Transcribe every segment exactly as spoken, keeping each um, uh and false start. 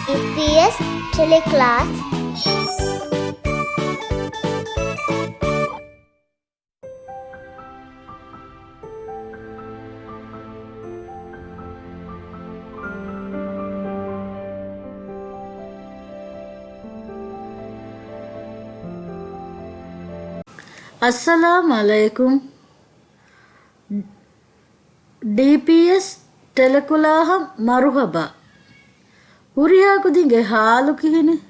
ޑީޕީއެސް ޓެލެކްލާސް. އައްސަލާމް ޢަލައިކުމް. ޑީޕީއެސް ޓެލެކްލާހަށް މަރުޙަބާ. ހުރިހާ ކުދިންގެ ޙާލު ކިހިނެއް؟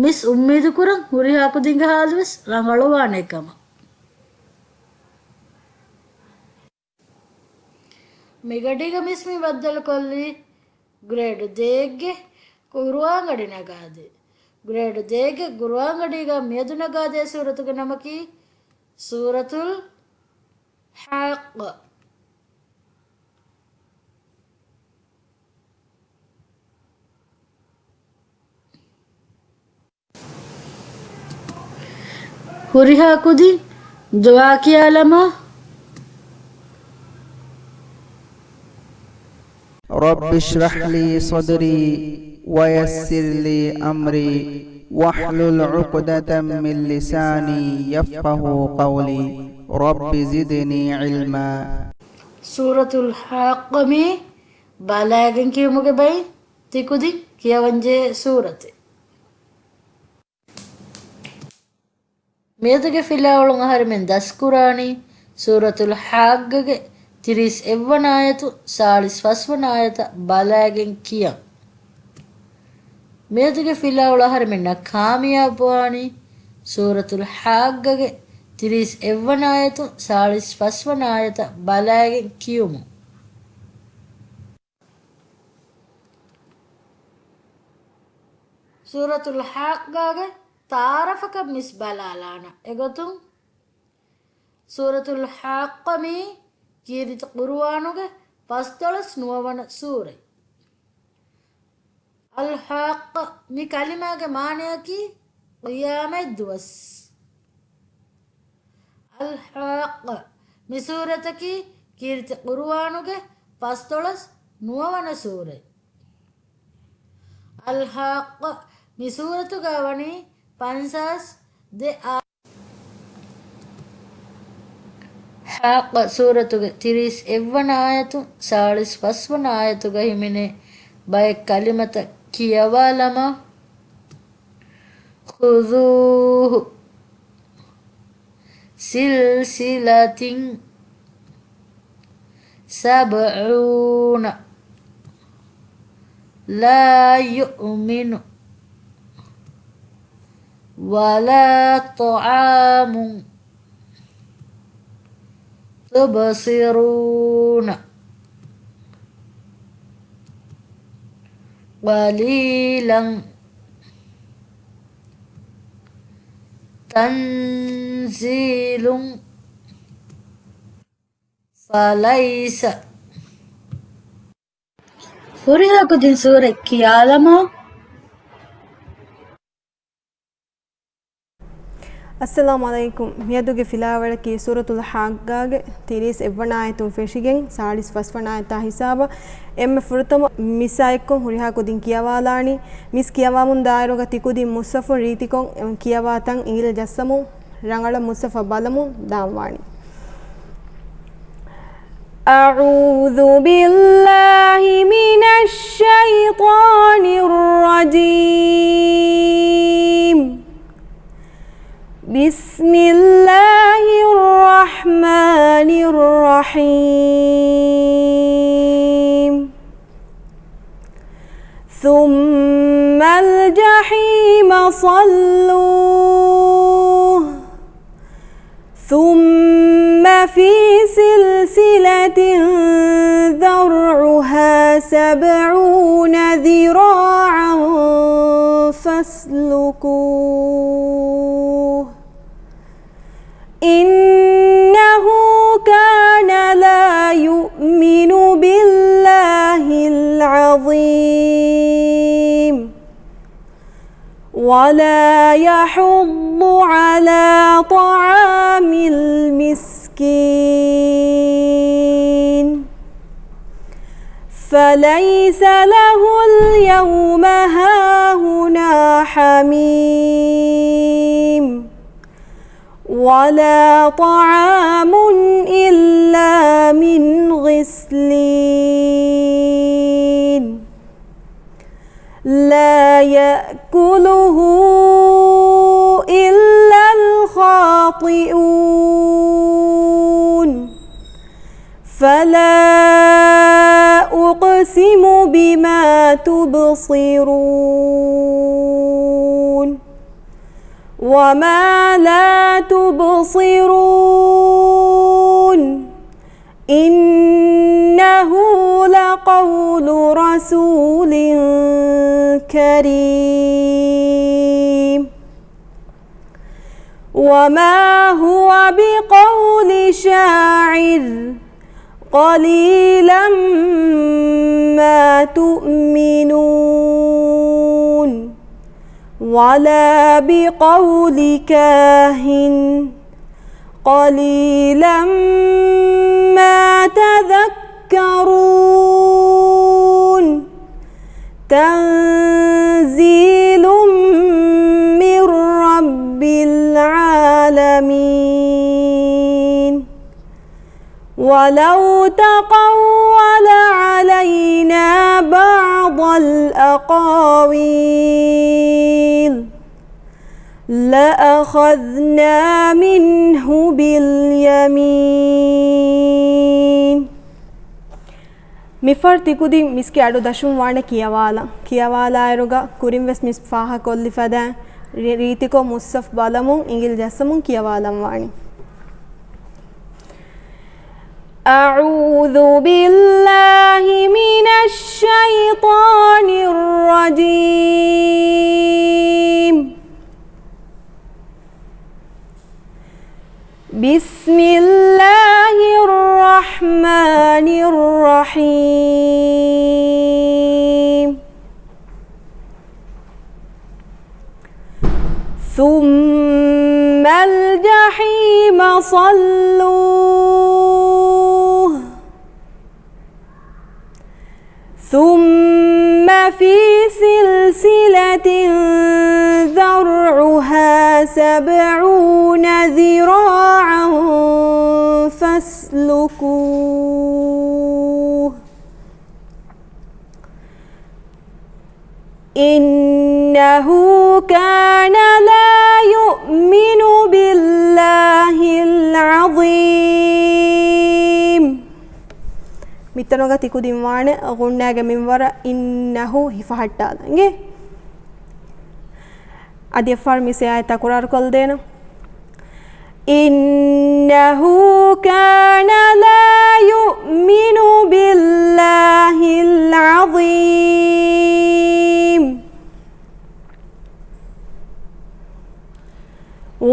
މިސް އުއްމީދުކުރަން ހުރިހާ ކުދިންގެ ޙާލުވެސް ރަނގަޅުވާނެ ކަމަށް. މިގަޑީގަ މިސް މި ބައްދަލުކޮށްލީ ގްރޭޑް ދޭއްގެ ޤުރުއާންގަޑި ނަގާދޭ. ގްރޭޑް ދޭއްގެ ޤުރުއާންގަޑީގަ މިއަދު ނަގާދޭ ސޫރަތުގެ ނަމަކީ ސޫރަތުލް ޙާއްޤާ. ހުރިހާ ކުދިން ދުޢާ ކިޔާލަމާ. رب اشرح لي صدري ويسر لي أمري واحلل عقدة من لساني يفقهوا قولي. رب زدني علما. ސޫރަތުލް ޙާއްޤާ މީ ބަލައިގެން ކިޔުމުގެ ބައި ތިކުދިން ކިޔަވަންޖެހޭ ސޫރަތެއް. މިއަދުގެ ފިލާވަޅުން އަހަރެމެން ދަސްކުރާނީ ސޫރަތުލް ޙާއްޤާގެ ތިރީސް އެއްވަނަ އާޔަތު ސާޅީސް ފަސްވަނަ އާޔަތަށް ބަލައިގެން ކިޔަން. މިއަދުގެ ފިލާވަޅު އަހަރެމެންނަށް ކާމިޔާބުވާނީ ސޫރަތުލް ޙާއްޤާގެ ތިރީސް އެއްވަނަ އާޔަތު ސާޅީސް ފަސްވަނަ އާޔަތަށް ބަލައިގެން ކިޔުމުން. ސޫރަތުލް ޙާއްޤާގެ ތަޢާރަފަކަށް މިސް ބަލާލާނަން. އެގޮތުން، ސޫރަތުލް ޙާއްޤާ މީ ކީރިތި ޤުރުއާނުގެ ފަސްދޮޅަސް ނުވަވަނަ ސޫރަތް. އަލްޙާއްޤާ މި ކަލިމާގެ މާނަޔަކީ ޤިޔާމަތްދުވަސް. އަލްޙާއްޤާ މި ސޫރަތަކީ ކީރިތި ޤުރުއާނުގެ ފަސްދޮޅަސް ނުވަވަނަ ސޫރަތް. އަލްޙާއްޤާ މި ސޫރަތުގަ ވަނީ ޕަންސާސް ދެ އާ-، ޙާއްޤާ ސޫރަތުގެ ތިރީސް އެއްވަނަ އާޔަތު ސާޅީސް ފަސްވަނަ އާޔަތުގަ ހިމެނޭ ބައެއް ކަލިމަތައް ކިޔަވާލަމާ. خذوه سلسلة سبعون لا يؤمن ولا طعام تبصرون قليلا تنزيل فليس. ހުރިހާ ކުދިން ސޫރަތް ކިޔާލަމާ. އައްސަލާމު ޢަލައިކުމް. މިއަދުގެ ފިލާވަޅަކީ ސޫރަތުލް ޙާއްޤާގެ ތިރީސް އެއްވަނަ އާޔަތުން ފެށިގެން ސާޅީސް ފަސްވަނަ އާޔަތާ ހިސާބަށް އެންމެ ފުރަތަމަ މިސްއާއެއްކޮށް ހުރިހާ ކުދިން ކިޔަވާލާނީ. މިސް ކިޔަވާމުން ދާއިރުގަ ތިކުދިން މުޞްޙަފުން ރީތިކޮށް ކިޔަވާތަން އިނގިލަށް ޖައްސަމުން ރަނގަޅަށް މުޞްޙަފަށް ބަލަމުން ދާންވާނީ. أعوذ بالله من الشيطان الرجيم. بسم الله الرحمن الرحيم. ثم الجحيم صلوه ثم في سلسلة ذرعها سبعون ذراعا فاسلكوه إنه كان لا يؤمن بالله العظيم ولا يحض على طعام المسكين فليس له اليوم هاهنا حميم ولا طعام إلا من غسلين لا يأكله إلا الخاطئون فلا أقسم بما تبصرون وما لا تبصرون إنه لقول رسول كريم وما هو بقول شاعر قليلا ما تؤمنون ولا بقول كاهن قليلا ما تذكرون تنزيل من رب العالمين ولو تقول علينا بعض الأقاويل لأخذنا منه باليمين މިފަހަރު ތިކުދިން މިސްގެ އަޑު ދަށުން ވާނެ ކިޔަވާލަން. ކިޔަވާލާއިރުގަ ކުރިންވެސް މިސް ފާހަގަކޮށްލި ފަދައިން ރީ-، ރީތިކޮށް މުޞްޙަފް ބަލަމުން އިނގިލި ޖައްސަމުން ކިޔަވާލަން ވާނީ. أعوذ بالله من الشيطان الرجيم. بسم الله الرحمن الرحيم. ثم الجحيم صلوه. ثم في سلسلة ذرعها سبعون ذراعا فاسلكوه. إنه كان لا يؤمن بالله العظيم. މިތަނުގަ ތިކުދިން ވާނެ ޣުންނާގެ މިންވަރަށް އިންނަހު ހިފަހައްޓާލަން. އިނގޭ؟ އަދި އެއްފަހަރު މިސް އާޔަތް ތަކުރާރުކޮށްލަދޭނަން. إنه كان لا يؤمن بالله العظيم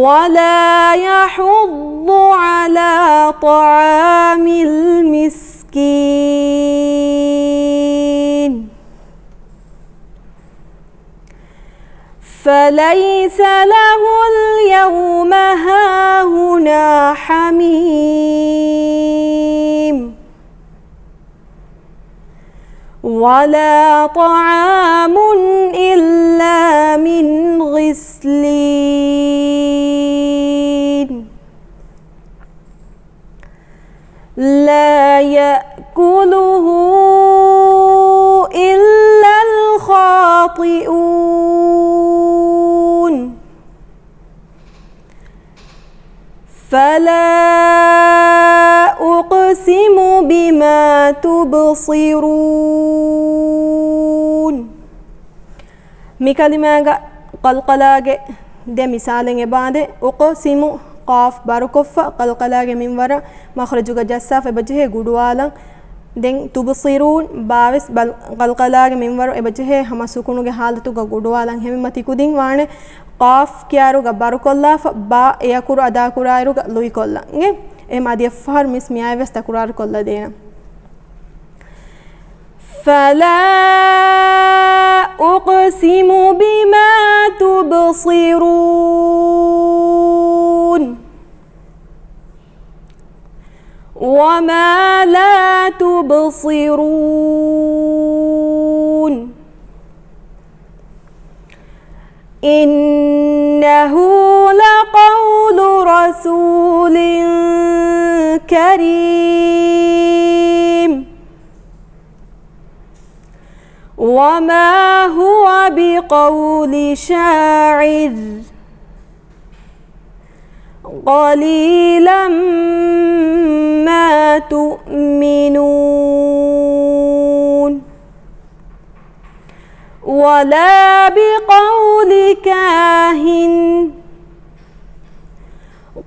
ولا يحض على طعام المسكين فليس له اليوم هاهنا حميم ولا طعام إلا من غسلين لا يأكله إلا الخاطئون فلا أقسم بما تبصرون މި ކަލިމާގަ ޤަލްޤަލާގެ ދެ މިސާލެއް އެބާނދެ. އުޤްސިމު، ޤާފް ބަރުކޮށްފަ، ޤަލްޤަލާގެ މިންވަރަށް މަޚްރަޖުގަ ޖައްސާފަ އެބަޖެހޭ ގުޑުވާލަން. ދެން ތުބުޞިރޫން، ބާވެސް ބަލް-، ޤަލްޤަލާގެ މިންވަރު އެބަޖެހޭ ހަމަ ސުކުނުގެ ޙާލަތުގަ ގުޑުވާލަން. އެހެންވީމަ ތިކުދިން ވާނެ ޤާފް ކިޔާއިރުގަ ބަރުކޮށްލާފަ، ބާ އެއަކުރު އަދާކުރާއިރުގަ ލުއިކޮށްލަން. އިނގޭ؟ އެހެން އަދި އެއްފަހަރު މިސް މިއާއެއް ވެސް ތަކުރާރުކޮށްލަދޭނަން. فلا أقسم بما تبصرون وما لا تبصرون. إنه لقول رسول كريم. وما هو بقول شاعر. قليلا ما تؤمنون. ولا بقول كاهن.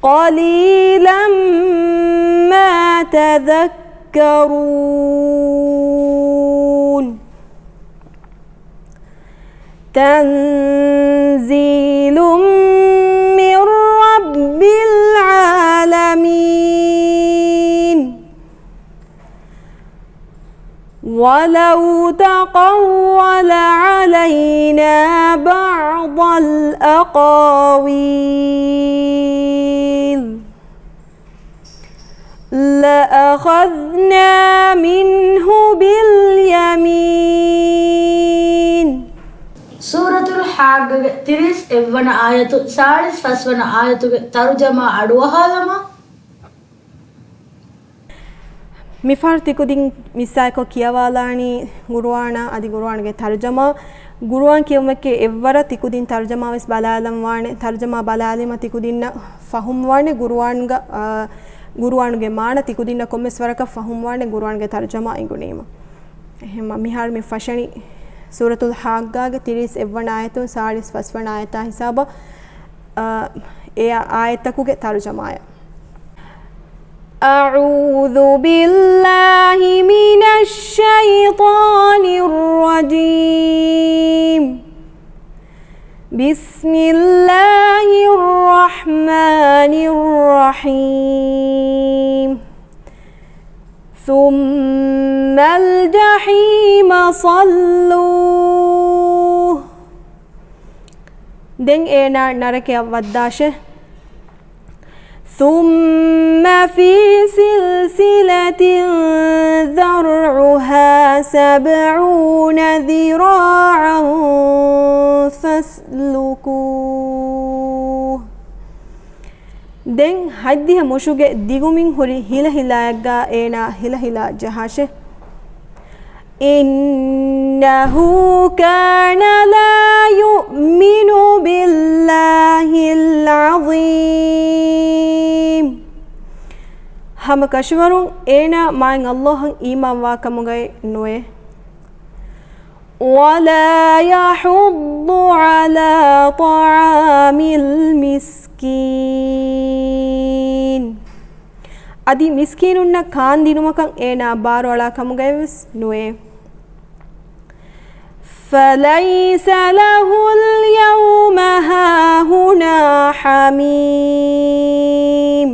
قليلا ما تذكرون. تنزيل من رب العالمين. ولو تقول علينا بعض الأقاويل لأخذنا منه باليمين. ސޫރަތުލް ޙާއްޤާގެ ތިރީސް އެއްވަނަ އާޔަތު، ސާޅީސް ފަސްވަނަ އާޔަތުގެ ތަރުޖަމާ އަޑުއަހާލަމާ. މިފަހަރު ތިކުދިން މިސްއާއެކު ކިޔަވާލާނީ ގުރުއާނާ އަދި ގުރުއާނުގެ ތަރުޖަމާ. ގުރުއާން ކިޔެވުމެކޭ އެއްވަރަށް ތިކުދިން ތަރުޖަމާވެސް ބަލާލަންވާނެ. ތަރުޖަމާ ބަލާލީމަ ތިކުދިންނަށް ފަހުމްވާނެ ގުރުއާންގަ-، އާ، ގުރުއާނުގެ މާނަ ތިކުދިންނަށް ކޮންމެސް ވަރަކަށް ފަހުމްވާނެ ގުރުއާންގެ ތަރުޖަމާ އެނގުނީމަ. އެހެންމަ މިހާރު މި ފަށަނީ ސޫރަތުލް ޙާއްޤާގެ ތިރީސް އެއްވަނަ އާޔަތުން ސާޅީސް ފަސްވަނަ އާޔަތާ ހިސާބަށް، އާ، އެ އާޔަތްތަކުގެ ތަރުޖަމާއަށް. أعوذ بالله من الشيطان الرجيم. بسم الله الرحمن الرحيم. ثم الجحيم صلوه. ދެން އޭނާ ނަރަކަޔަށް ވައްދާށޭ. ثم في سلسلة ذرعها سبعون ذراعا فاسلكوه. ދެން ހަތްދިހަ މުށުގެ ދިގުމިން ހުރި ހިލަހިލާއެއްގާ އޭނާ ހިލަހިލާ ޖަހާށޭ. إنه كان لا يؤمن بالله العظيم. ހަމަ ކަށަވަރުން އޭނާ މާތް ﷲ އަށް އީމާންވާ ކަމުގައި ނުވޭ. ولا يحض على طعام المسكين. އަދި މިސްކީނުންނަށް ކާންދިނުމަކަށް އޭނާ ބާރުއަޅާ ކަމުގައިވެސް ނުވޭ. فليس له اليوم هاهنا حميم.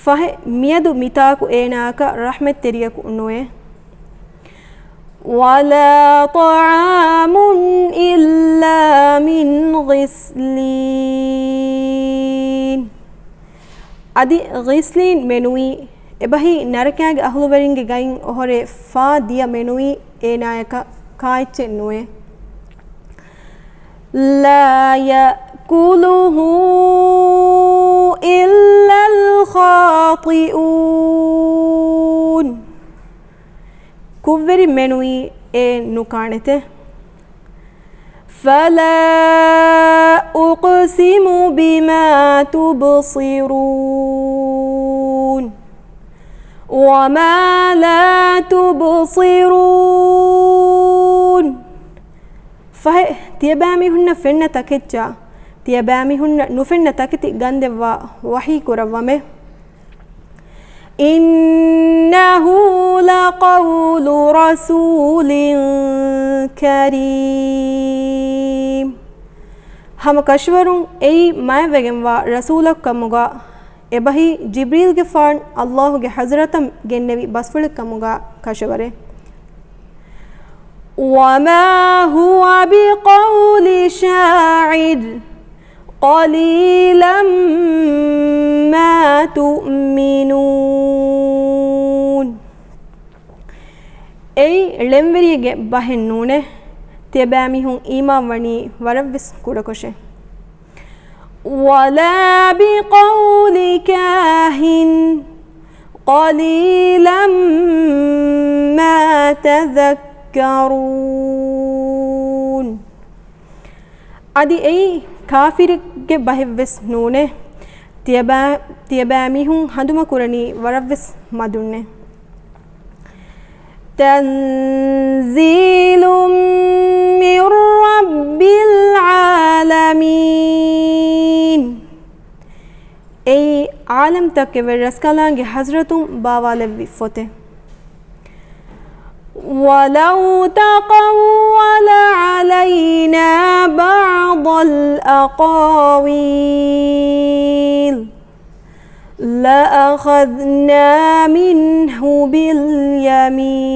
ފަހެ، މިއަދު މިތާކު އޭނާއަކަށް ރަޙްމަތްތެރިޔަކު ނުވޭ. ولا طعام إلا من غسلين. އަދި ޣިސްލީން މެނުވީ، އެބަހީ ނަރަކާގެ އަހުލުވެރިންގެ ގައިން އޮހޮރޭ ފާ ދިޔަ މެނުވީ އޭނާޔަކަށް ކާއެއްޗެއް ނުވޭ. لا يأكله إلا الخاطئون. ކުށްވެރިން މެނުވީ އެ ނުކާނެތެ. فلا أقسم بما تبصرون وما لا تبصرون. ފަހެ، ތިޔަބައިމީހުންނަށް ފެންނަ ތަކެއްޗާ، ތިޔަބައިމީހުންނަށް ނުފެންނަ ތަކެތި ގަންދެއްވާ ވަޙީ ކުރައްވަމޭ. إنه لقول رسول كريم. ހަމަ ކަށަވަރުން އެއީ މާތްވެގެންވާ ރަސޫލަކު ކަމުގަ، އެބަހީ ޖިބްރީލްގެފާނު ﷲގެ ޙަޟްރަތަށް ގެންނެވި ބަސްފުޅެއް ކަމުގަ ކަށަވަރޭ. وما هو بقول شاعر قليلا تُؤْمِنُونَ. އެއީ ޅެންވެރިއެއްގެ ބަހެއް ނޫނޭ، ތިޔަބައިމީހުން އީމާންވަނީ ވަރަށްވެސް ކުޑަކޮށޭ. وَلَا بِقَوْلِ كَاهِنٍ قَلِيلًا مَا تَذَكَّرُونَ. އަދި އެއީ ކާފިރެއްގެ ބަހެއްވެސް ނޫނޭ. ތިޔަބައި-، ތިޔަބައިމީހުން ހަނދުމަކުރަނީ ވަރަށްވެސް މަދުންނޭ. تَنزِيلٌ مِّن رَّبِّ الْعَالَمِينَ. އެއީ ޢާލަމްތަކުގެ ރަސްކަލާނގެ ޙަޟްރަތުން ބާވާލެއްވި ފޮތެއް. وَلَوْ تَقَوَّلَ عَلَيْنَا بَعْضَ الْأَقَاوِيلِ لَأَخَذْنَا مِنْهُ بِالْيَمِينِ.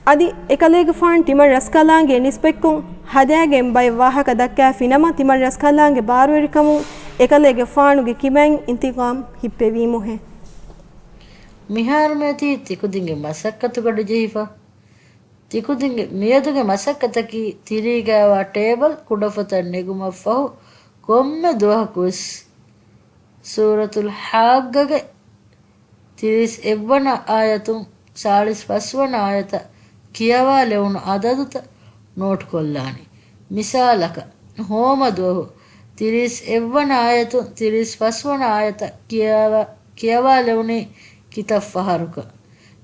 އަދި އެކަލޭގެފާނު ތިމަން ރަސްކަލާނގެ ނިސްބަތްކޮށް ހަދާގެން ބައެއް ވާހަކަ ދައްކާފިނަމަ، ތިމަން ރަސްކަލާނގެ ބާރުވެރިކަމުން އެކަލޭގެފާނުގެ ކިބައިން އިންތިޤާމް ހިއްޕެވީމުހޭ. މިހާރު މިއޮތީ ތިކުދިންގެ މަސައްކަތުގަޑި ޖެހިފަ. ތިކުދިންގެ މިއަދުގެ މަސައްކަތަކީ ތިރީގައިވާ ޓޭބަލް ކުޑަފަތަށް ނެގުމަށްފަހު ކޮންމެ ދުވަހަކުވެސް ސޫރަތުލް ޙާއްޤާގެ ތިރީސް އެއްވަނަ އާޔަތުން ސާޅީސް ފަސްވަނަ އާޔަތަށް ކިޔަވާލެވުނު އަދަދުތައް ނޯޓްކޮށްލާނެ. މިސާލަކަށް، ހޯމަ ދުވަހު ތިރީސް އެއްވަނަ އާޔަތުން ތިރީސް ފަސްވަނަ އާޔަތަށް ކިޔަވާ، ކިޔަވާލެވުނީ ކިތައް ފަހަރަކަށް؟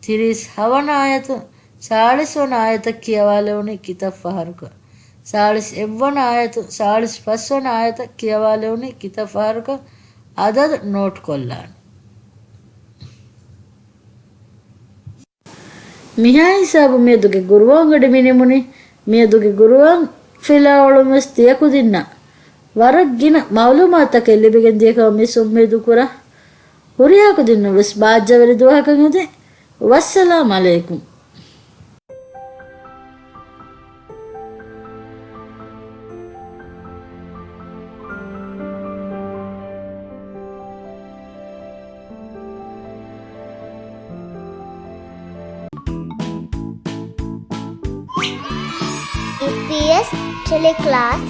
ތިރީސް ހަވަނަ އާޔަތުން ސާޅީސް ވަނަ އާޔަތަށް ކިޔަވާލެވުނީ ކިތައް ފަހަރަކަށް؟ ސާޅީސް އެއްވަނަ އާޔަތުން ސާޅީސް ފަސްވަނަ އާޔަތަށް ކިޔަވާލެވުނީ ކިތައް ފަހަރަކަށް؟ އަދަދު ނޯޓްކޮށްލާނެ. މިހާ ހިސާބު މިއަދުގެ ގުރުއާންގަޑި މިނިމުނީ. މިއަދުގެ ގުރުއާން ފިލާވަޅުން ވެސް ތިޔަކުދިންނަށް ވަރަށް ގިނަ މަޢުލޫމާތުތަކެއް ލިބިގެން ދިޔަކަމަށް ވެސް އުއްމީދު ކުރާ. ހުރިހާ ކުދިންނަށް ވެސް ބާއްޖަވެރި ދުވަހަކަށް އެދެން. ވައްސަލާމް ޢަލައިކުމް. އީޕީއެސް ޓެލެކްލާސް